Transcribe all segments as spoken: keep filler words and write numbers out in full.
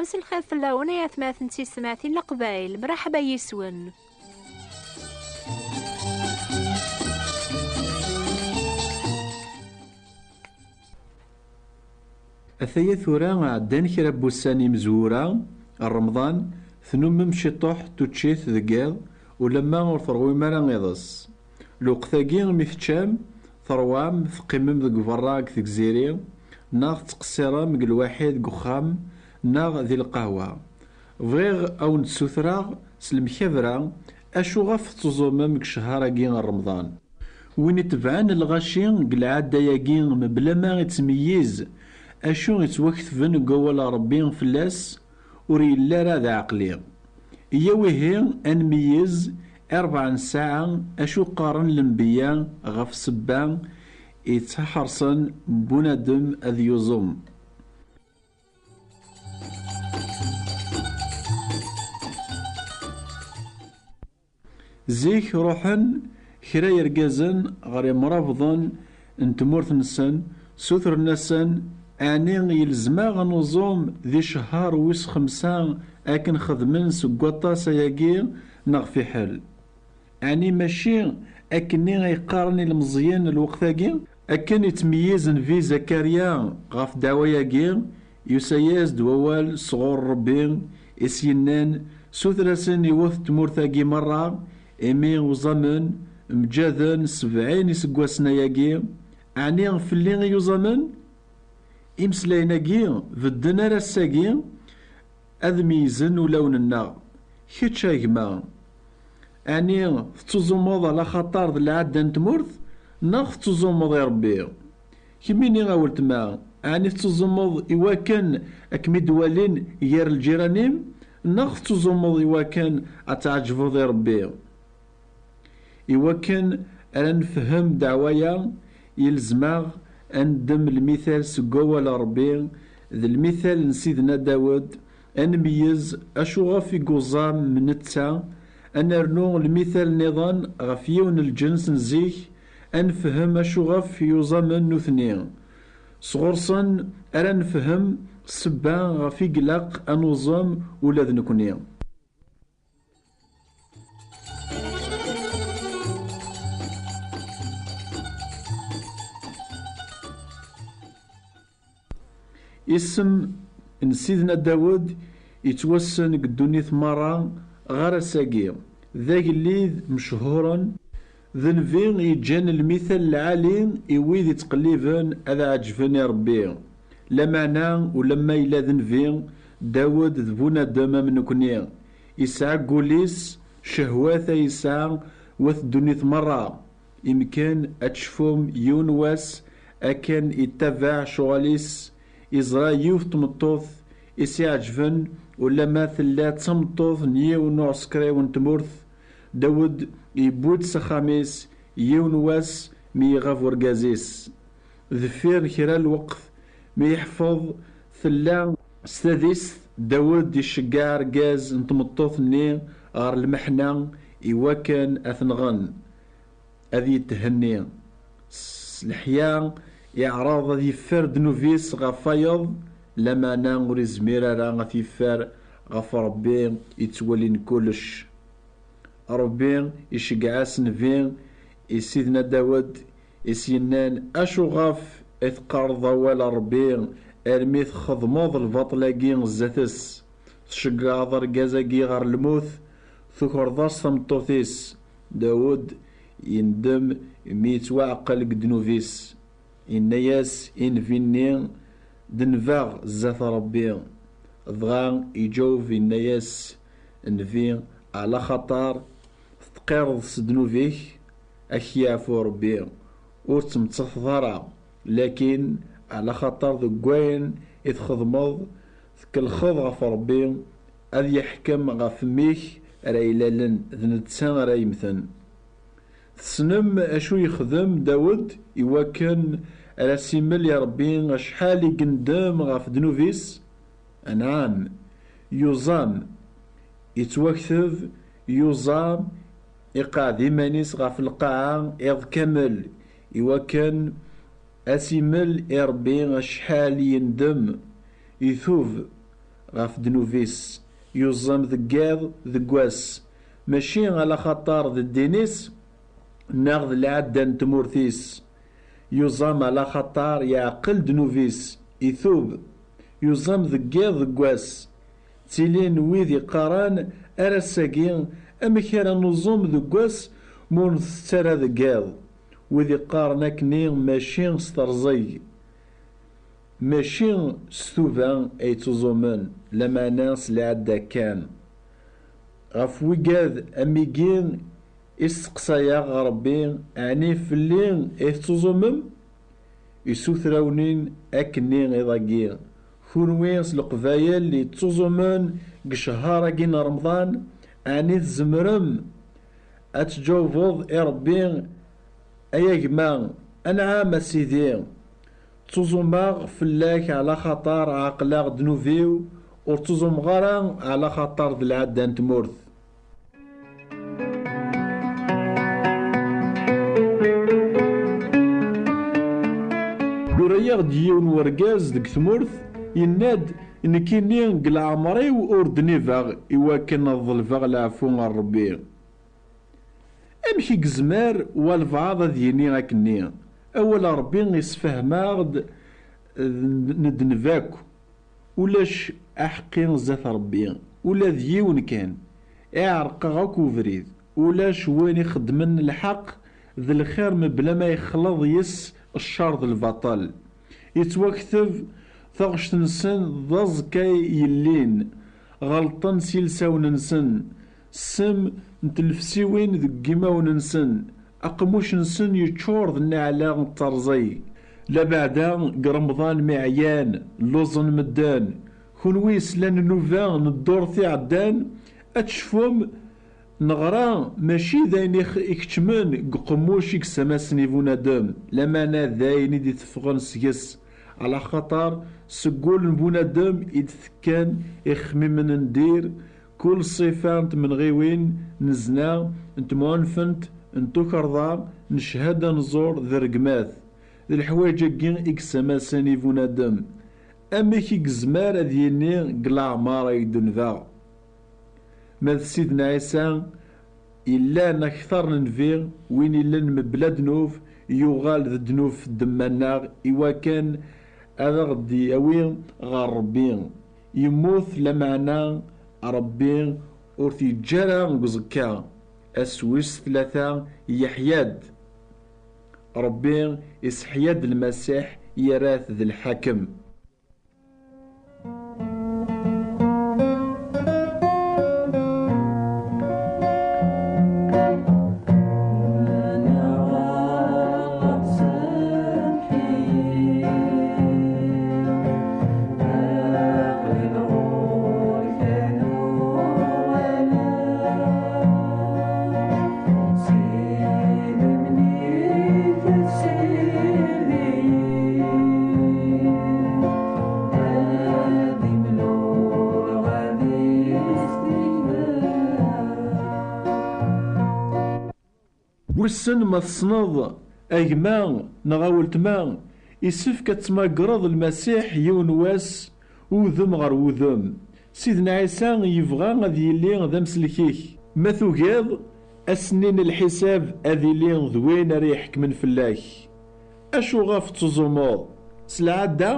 Mselxir fell-awen ay atmaten d tisetmatin n Leqbayel, mraḥba yis-wen. Ataya tura ɛeddan kra n wussan imezwura n Remḍan, tnummem ciṭuḥ tuččit deg iḍ, ulamma ur terwim ara iḍes. Lweqt-agi mi teččam, terwam, teqqimem deg berra deg tegziri, neɣ tettqeṣṣirem deg lwaḥid deg uxxam, neɣ di lqahwa. Bɣiɣ a wen-d-ssutreɣ s lemkabra, acu ɣef tettuẓumem deg cchar-agi n Remḍan? Win itebɛen lɣaci deg lɛadda-agi mebla ma ittmeyyiz acu ittwaketben deg wawal n Ṛebbi fell-as, ur yelli ara d aɛeqli. Iyyaw ihi ad nmeyyez i ṛebɛa n ssaɛa acu qqaren lenbiya ɣef ssebba yettḥerṣen bunadem ad yuẓum. Zik ruḥen kra yergazen ɣer imrabḍen n tmurt-nsen, sutren-asen, ɛni yelzem-aɣ ad nuẓum di cchar wis xemsa akken xedmen seg waṭas ayagi neɣ fiḥel? Ɛni mačči akkenni ay qqaren ilmeẓyen lweqt-agi? Akken ittmeyyiz nnbi Zakarya ɣef ddeɛwa-agi, yusa-yas-d wawal sɣur Ṛebbi i s-yennan, suter-asen i wat tmurt-agi merra, imi uẓamen, mǧaden sebɛin iseggasen ayagi, ɛni fell-i i yuẓamen? Imeslayen-agi bedden ar ass-agi, ad meyyzen ulawen-nneɣ. Kečč a gma, ɛni tettuẓumeḍ ala xaṭer d lɛadda n tmurt, neɣ tettuẓumeḍ i Ṛebbi? Kemmini a weltma, ɛni tettuẓumeḍ i wakken ad kem-id-walin gar lǧiran-im, neɣ tettuẓumeḍ i wakken ad tɛeǧbeḍ i Ṛebbi? Iwakken ara nefhem ddeɛwa-ya, yelzem-aɣ ad neddem lmital seg wawal n Ṛebbi d lmital n Sidna Dawed, ad nmeyyez acu ɣef i yuẓam netta, ad nernu lmital nniḍen ɣef yiwen n lǧens n zik, ad nefhem acu ɣef yuẓamen nutni. Sɣur-sen ara nefhem ssebba ɣef i ilaq ad nuẓem ula d nekni. Isem n Sidna Dawed yettwassen deg ddunit merra ɣer ass-agi. D agellid mechuren, d nnbi yeǧǧan lmital lɛali i wid ittqelliben ad ɛeǧben i Ṛebbi. Lameɛna ulamma yella d nnbi, Dawed d bunadem am nekni. Yesɛa deg wul-is ccehwat ay yesɛa wat ddunit merra. Imken ad tecfum yiwen wass akken ittabaɛ ccɣel-is, iẓra yiwet n tmeṭṭut i s-iɛeǧben, ulamma tella d tameṭṭut n yiwen n uɛsekriw n tmurt. Dawed yewwi-d s axxam-is yiwen wass mi iɣab urgaz-is. Deffir kra n lweqt, mi yeḥfeḍ tella s tadist, Dawed iceggeɛ argaz n tmeṭṭut-nni ɣer lmeḥna iwakken ad t-nɣen, ad yethenni. S leḥya, iɛreḍ ad yeffer ddnub-is ɣef wayeḍ, lameɛna ur izmir ara ad t-yeffer ɣef Ṛebbi yettwalin kullec. Ṛebbi iceggeɛ-as nnbi i Sidna Dawed, i s-yennan: "Acu ɣef i teqqareḍ awal n Ṛebbi armi txedmeḍ lbaṭel-agi zdat-s? Tceggɛeḍ argaz-agi ɣer lmut, tukreḍ-as tameṭṭut-is." Dawed yendem mi yettwaɛqel deg ddnub-is. Yenna-yas i nnbi-nni: "Denbeɣ zdat Ṛebbi." Dɣa iǧaweb, yenna-yas nnbi: "Ɛla xaṭer tettqireḍ s ddnub-ik, ad k-yeɛfu Ṛebbi, ur ttmettateḍ ara, lakin ɛla xaṭer deg wayen i txedmeḍ, tkellxeḍ ɣef Ṛebbi, ad yeḥkem ɣef mmi-k ara ilalen, d netta ara yemmten." Tessnem acu yexdem Dawed iwakken ara s-imel i Ṛebbi acḥal i yendem ɣef ddnub-is? Anɛam, yuẓam. Yettwakteb yuẓam, iqeɛɛed iman-is ɣef lqaɛa iḍ kamel iwakken ad s-imel i Ṛebbi acḥal i yendem, itub ɣef ddnub-is, yuẓam deg yiḍ deg wass, mačči ɛla xaṭer d ddin-is neɣ d lɛadda n tmurt-is. Yuẓam ɛla xaṭer yeɛqel ddnub-is, itub, yuẓam deg yiḍ deg wass. Ttilin wid iqqaren ar ass-agi, amek ara nuẓum deg wass ma ur ntett ara deg yiḍ? Wid iqqaren akkenni mačči s terẓeg, mačči s tuba ay ttuẓumen, lameɛna s lɛadda kan. Ɣef wigad am wigi i steqsayeɣ Ṛebbi, ɛni fell-i i tettuẓumem? Isuter-awen-in akkenni iḍ-agi, kunwi s Leqbayel yettuẓumen deg cchar-agi n Remḍan, ɛni tzemrem ad tǧawbeḍ i Ṛebbi, ay a gma? Anɛam a Sidi, ttuẓumeɣ fell-ak ɛla xaṭer ɛeqleɣ ddnub-iw, ur ttuẓumeɣ ara ɛla xaṭer d lɛadda n tmurt. Yura-yaɣ-d yiwen wergaz deg tmurt, yenna-d: "Nekkini deg leɛmer-iw ur d-nibeɣ i wakken ad ḍelbeɣ leɛfu ɣer Ṛebbi." Amek i yezmer walbeɛḍ ad yini akkenni? Awal n Ṛebbi isefhem-aɣ-d, eh, nedneb akk. Ulac aḥeqqi zdat Ṛebbi, ula d yiwen kan. Iɛreq-aɣ akk ubrid. Ulac win ixeddmen lḥeqq d lxir mebla ma yexleḍ yes ccer d lbaṭel. Yettwakteb taɣect-nsen d aẓekka yellin, ɣelṭen s yilsawen-nsen, ssem n tlefsiwin deg yimawen-nsen, aqemmuc-nsen yeččur d nneɛla d terẓeg. Lameɛna deg Remḍan mi ɛyan, lluẓen medden, kunwi yeslan nnuba n ddurt iɛeddan, ad tecfum neɣra mačči d ayen ix-, ikeččmen deg uqemmuc i yessamasen i bunadem, lameɛna d ayen i d-iteffɣen seg-s, ɛla xaṭer seg wul n bunadem i d-tekkan ixemmimen n dir, kul ṣṣifa n tmenɣiwin, n zna, n temɛunfent, n tukerḍa, n cchada n ẓẓur d rregmat, d leḥwayeǧ-agi i yessamasen i bunadem. Amek i yezmer ad yini deg leɛmer ay d-unbeɣ? Ma d Sidna Ɛisa, yellan akter n nnbi, win yellan mebla ddnub, yuɣal d ddnub f ddemma-nneɣ, iwakken ad aɣ-d-yawi ɣer Ṛebbi. Yemmut, lameɛna Ṛebbi ur t-yeǧǧa ara deg uẓekka. Ass wis tlata, yeḥya-d. Ṛebbi iseḥya-d Lmasiḥ, yerra-t d lḥakem. Wissen ma tessneḍ, a gma neɣ a weltma, isefk ad tmagreḍ Lmasiḥ yiwen wass, udem ɣer wudem. Sidna Ɛisa yebɣa ad yili d amsellek-ik. Ma tugiḍ, ass-nni n lḥisab ad ili d win ara iḥekmen fell-ak. Acu ɣef tettuẓumeḍ? S lɛadda,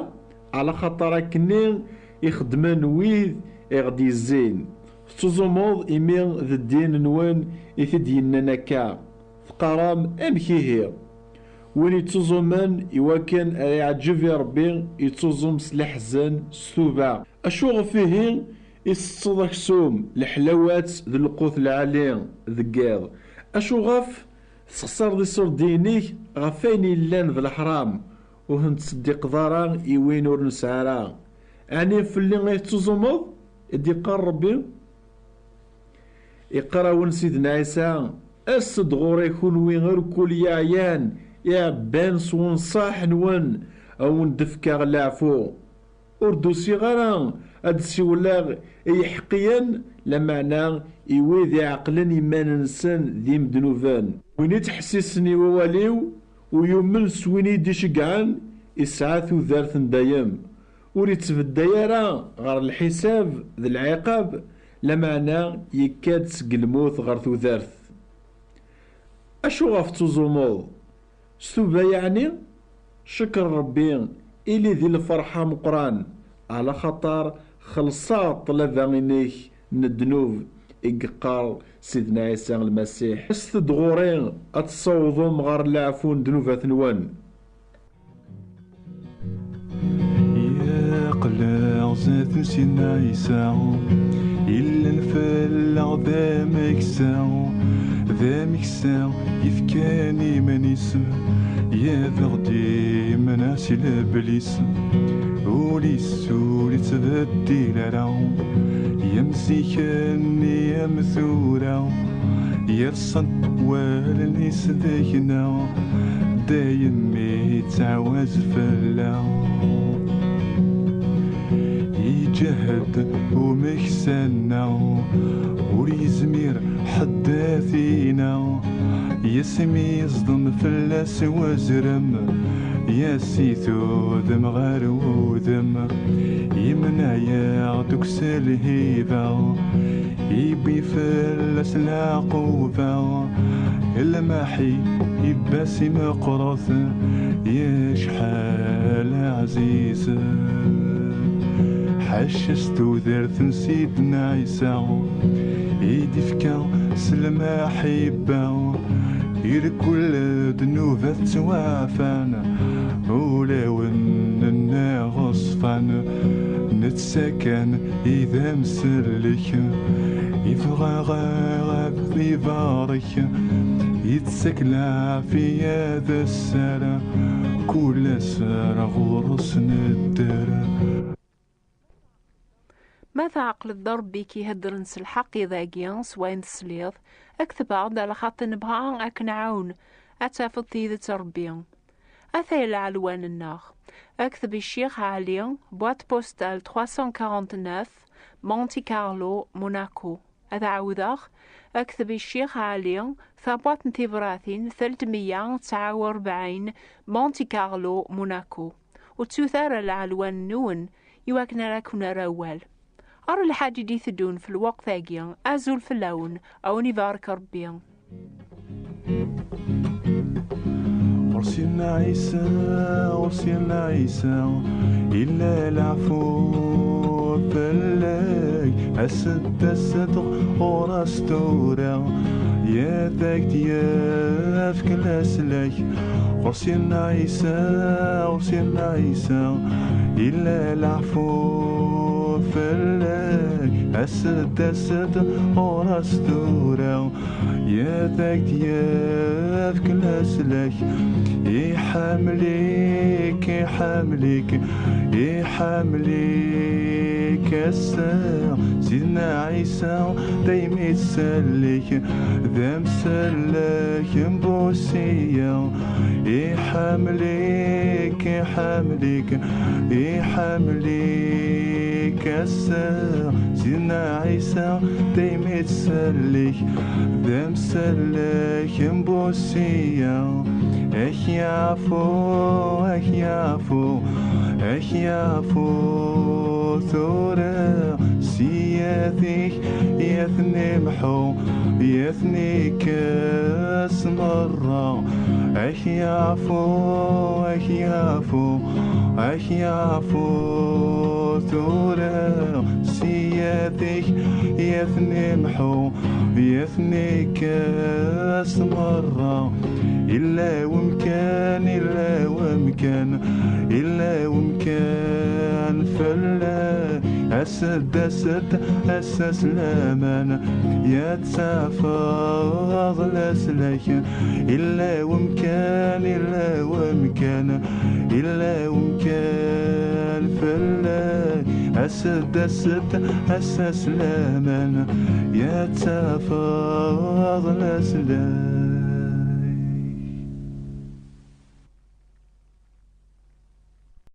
ɛla xaṭer akkenni i xeddmen wid i ɣ-d-yezzin. Tettuẓumeḍ imi d ddin-nwen i t-id-yennan akka. Teqqarem: "Amek ihi?" Win yettuẓumen iwakken ara iɛǧeb i Ṛebbi, yettuẓum s leḥzen, s tuba. Acu ɣef ihi i tettetteḍ aksum, leḥlawat d lqut lɛali deg yiḍ? Acu ɣef tessexṣareḍ iṣurdiyen-ik ɣef wayen yellan d leḥram, ur ten-tettseddiqeḍ ara i win ur nesɛi ara? Ɛni fell-i ay tettuẓumeḍ? I d-iqqar Ṛebbi. Iqqar-awen Sidna Ɛisa: "Aset-d ɣur-i kunwi irkul yeɛyan, iɛebban s wenṣaḥ-nwen, a wen-d-fkeɣ leɛfu." Ur d-usiɣ ara ad d-siwleɣ i yiḥeqqiyen, lameɛna i wid iɛeqlen iman-nsen d imednuben. Win ittḥessisen i wawal-iw, u yumen s win i d-iceggɛen, isɛa tudert n dayem. Ur ittbedday ara ɣer lḥisab d lɛiqab, lameɛna yekka-d seg lmut ɣer tudert. Acu ɣef tettuẓumeḍ? S tuba yeɛni? Cekker Ṛebbi, ili di lferḥ ameqqran, ɛlaxaṭer xelṣeɣ ṭṭlaba-inek n ddnub i yeqqar Sidna Ɛisa Lmasiḥ. Aset-d ɣur-i ad tessawḍem ɣer leɛfu n ddnubat-nwen. Aql-aɣ zdat n Sidna Ɛisa, illan fell-aɣ d ameksa, d ameksa yefkan iman-is, yad aɣ-d-imneɛ si leblis. Ul-is ur ittbeddil ara, am zik-nni am tura, yerṣa-d wallen-is deg-neɣ, dayem ittɛawaz fell-aɣ. Iǧehhed umeksa-nneɣ, ur yezmir ḥedd ad t-ineɣ, yasmi yeẓdem fell-as wazrem, yas-itudem ɣer wudem, yemneɛ-yaɣ-d ukes lhiba, iwwi fell-as leɛquba, lmaḥi ibbas imeqret, yecḥal ɛziz. Ḥaca s tudert n Sidna Ɛisa i d-ifka s lmaḥibba, irkul ddnubat ttwaɛfan, ulawen-nneɣ ṣfan, netta kan i d amsellek, ibɣa ad ibarek, ittak leɛfiya d sser, kul ass ar ɣur-s nedder. Ma tɛeqleḍ d Ṛebbi i k-iheddren s lḥeqq iḍ-agi s wayen tesliḍ, kteb-aɣ-d, alaxaṭer nebɣa ad k-nɛawen ad tafeḍ tidet n Ṛebbi. Ataya lɛelwan-nneɣ. Kteb i Ccix Ɛli, boîte postale trois cent quarante-neuf, Monte Carlo, Monaco. Ad ɛawdeɣ, kteb i Ccix Ɛli, tabwaṭ n tebratin telt meyya tesɛa u rebɛin, Monte Carlo, Monaco. Ur ttut ara lɛelwan-nwen i wakken ara ken-nerr awal. Ar lḥaǧ i d-iteddun f lweqt-agi, azul fell-awen, a wen-ibarek Ṛebbi. Ɣur Sidna Ɛisa, ɣur Sidna Ɛisa, illa leɛfu fell-ak, as-d, as-d ɣur-s tura, yad ak-d-yefk leslak. Ɣur Sidna Ɛisa, ɣur Sidna Ɛisa, illa leɛfu fell-ak, as-d, as-d ɣur-s tura, yad ak-d-yefk leslak. Iḥemmel-ik, iḥemmel-ik, iḥemmel-ik ass-a. Sidna Ɛisa daymi ttsellik, d amsellek n bu ssya. Iḥemmel-ik, iḥemmel-ik, iḥemmel-ik ass-a. Sidna Ɛisa daymi ttsellik, d amsellek n bu ssya. Ak-yaɛfu, ak-yaɛfu, ak-yaɛfu tura. Siyat-ik yat n-imḥu, yat n-ikkes merra. Ak-yaɛfu, ak-yaɛfu, ak-yaɛfu tura. Siyat-ik yat n-imḥu, yat n-ikkes merra. Illa wemkan, illa wemkan, illa wemkan fell-ak. As-d, as-d, ass-a s laman, yad tafeḍ leslak. Illa wemkan, illa wemkan, illa wemkan fell-ak. As-d, as-d, ass-a s laman, yad tafeḍ leslak.